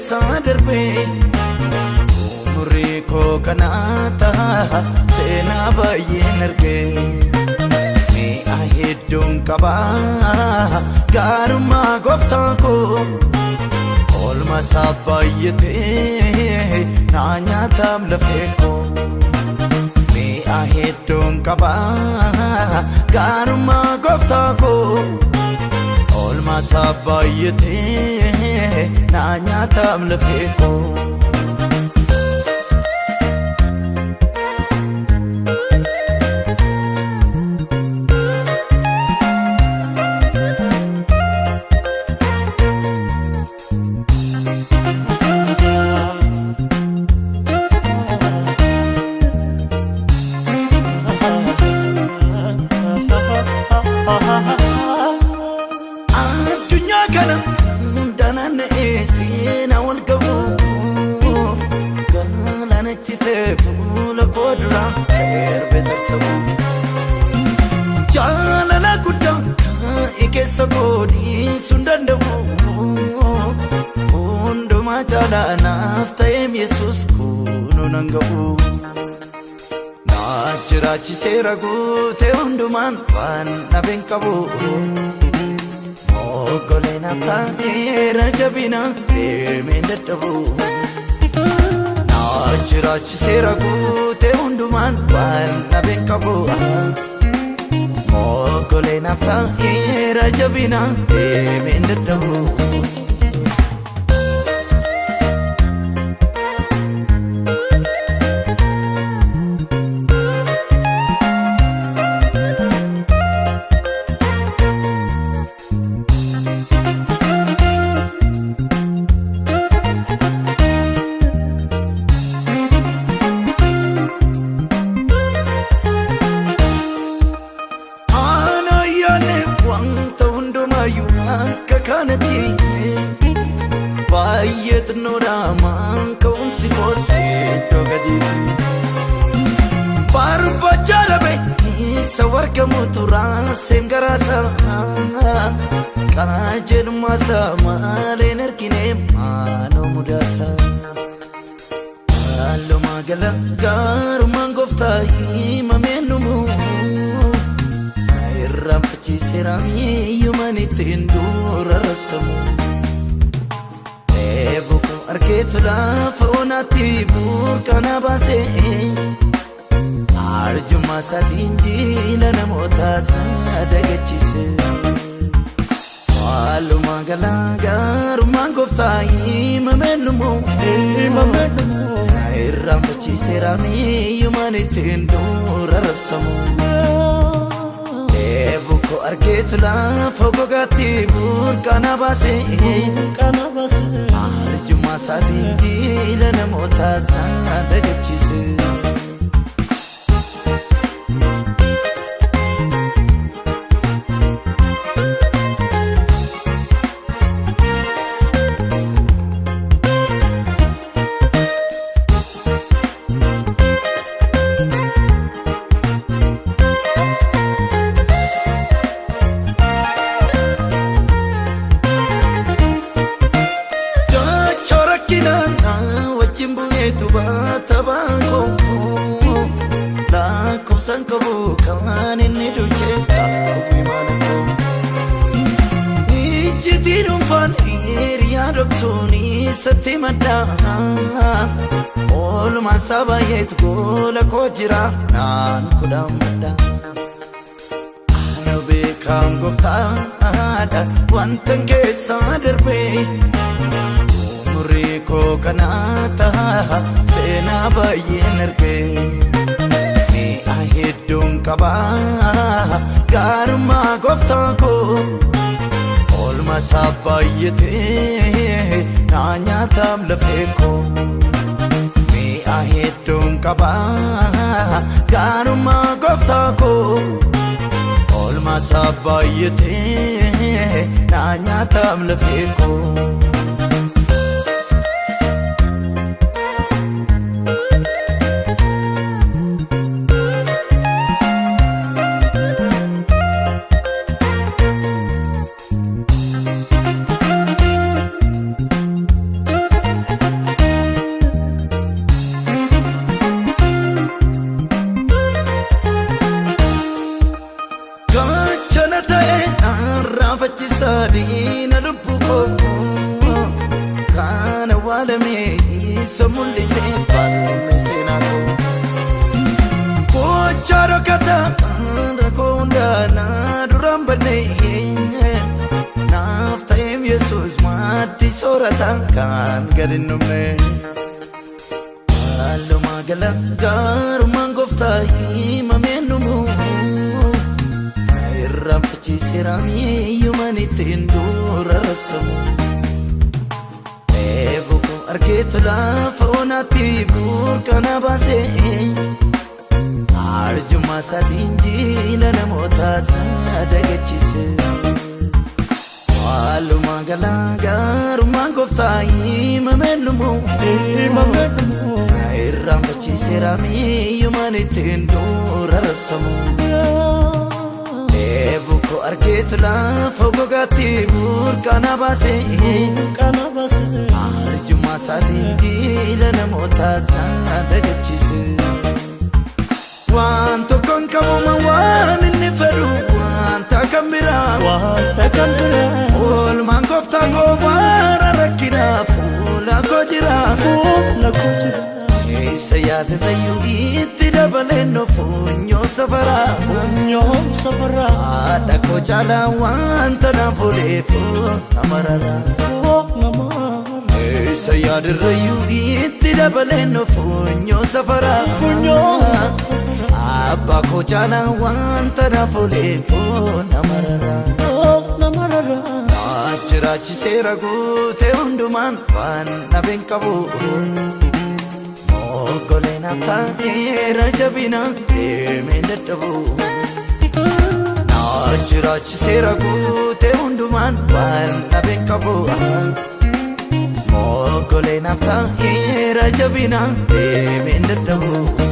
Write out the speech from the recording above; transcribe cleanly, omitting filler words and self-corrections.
keessa darbee umurii koo kanaata seenaa baay'een argee mi'a hedduun qabaa gaarummaa gooftaa koo oolmaa isaa baay'atee naa nyaataam lafee koo mi'a hedduun qabaa gaarummaa gooftaa koo oolmaa isaa baay'atee naa nyaataam lafee koo. Addunyaa kana hundaanaan seenaa wal qabu galaana citee fuula koo duraa darbee tarsamu jaalala guddaa kaa'e keessa godhiisuu hin danda'u hundumaa caalaa naaf ta'eem Yesuus kunoo nan ga'u. Na jiraachiseera guutee hundumaan waan dhabeen qabu. Oggolee naaf ta'eera jabina deemeen dadhabu. Na jiraachiseera guutee hundumaan waan dhabeen qabu. Oggolee naaf ta'eera jabina deemeen dadhabu. Ana yaane wanta hundumaayyuu akka kanatti baay'ee xinnoodha maan ka'umsi koos iddoo gadiitti. Barbaacha dhabe isa wargamutu raaseen garaasa qajeelummaasa maleen argine maaloo mudaasa. Haaluma gala gaarummaan gooftaa himamee numu. Irraanfachiiseera miiyyumaan ittiin dura rabsamu. Eeboo koo argeetu lafa onaatti burqaa baasee arjummaa isaatiin jiila namootaa sadagachiise. Haaluma gala gaarummaan gooftaa himamee numu. Irraanfachiiseera miiyyumaan ittiin dura rabsamu. Eeboo koo argeetu lafa gogaatti burqaa baasee arjummaa isaatiin jiila namootaa sadagachiise. Dachoo rakkinaan wajjin bu'eetu baata baangoo lakkoofsaan qabu kan inni duuchee qaawwi mana koo. Ijjitii dhuunfaan hiriyaa dhoksuun isatti madda oolmaan isaa baay'eetu gola koo jira naan kudhaan madda. Ana beekaan gooftaadha wanta keessa darbee umurii koo kanaata seenaa baay'een argee mi'a hedduun qabaa gaarummaa gooftaa koo oolmaa isaa baay'atee naa nyaataam lafee koo mi'a hedduun qabaa gaarummaa gooftaa koo oolmaa isaa baay'atee naa nyaataam lafee koo. isa mul'isee falme seenaa koo. Gochaa dhokkataa rakkoo hundaa na duraan badne naaf ta'eem Yesuus maddi soorataa kan gad hin dhumne. Walumaa gala gaarummaan gooftaa himamee dhumu na irraanfachiiseera miiyyumaan ittiin dura rabsamu. Dheebuu koo argeetu lafa onaatti burqaa na baasee arjummaa isaatiin jiila namootaas na dagachiise. Walumaa gala gaarummaan gooftaa himamee dhumu na irraanfachiiseera miiyyumaan ittiin dura rabsamu. Dheebuu koo argeetu lafa gogaatti burqaa na baasee arjummaa isaatiin jiila namootaas na dagachiise. Waan tokkoon qabuma waan inni fedhu wanta kan biraa Wanta kan biraa Oolmaan gooftaa koo bara rakkinaa fuula koo jira fuula koo jira Eessa yaadarrayyuu itti dabaleen funyoo safaraa funyoo safaraa Haadha koo caalaa wanta naaf ooleef nama rara nama Eessa yaadarrayyuu itti dabaleen funyoo safaraa funyoo Abbaa koo caalaa wanta naaf ooleef nama rara nama rara Jiraachiseera guutee hundumaan waan dhabeen qabu Mogolee naaf ta'eera jabina deemeen dadhabu Jiraachiseera guutee hundumaan waan dhabeen qabu Mogolee naaf ta'eera jabina deemeen dadhabu.